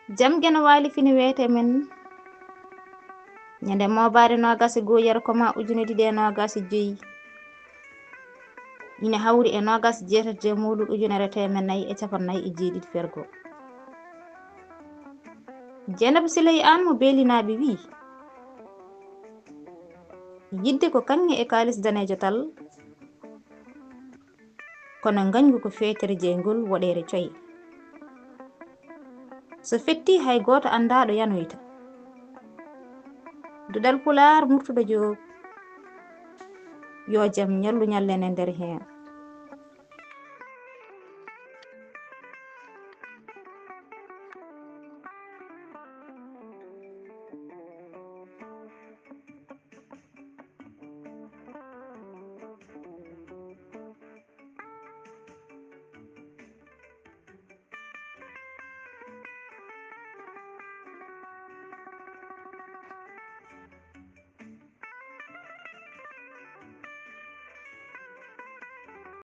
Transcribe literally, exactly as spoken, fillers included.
Jam geno waali fini weete men. Ñande moobaare noogaas e goo yero koma ujune ɗiɗi e noogaas e joyi. Ina hawri e noogaas e jeetati de mowlud ujunere teemen nayi e capanɗe nayi e jeeɗiɗi fergo. Jeenaba Siley Aan mo Beelinaaɓe wii, yidde ko kaŋŋe e kaalis daneejo tal, kono ngañgu ko feetere jeyngol woɗeere coy. So fetti hay gooto anndaa ɗo yanoyta. Duɗal Pulaar, Murtuɗo Joob, yo jam ñallu ñallen e nder heen.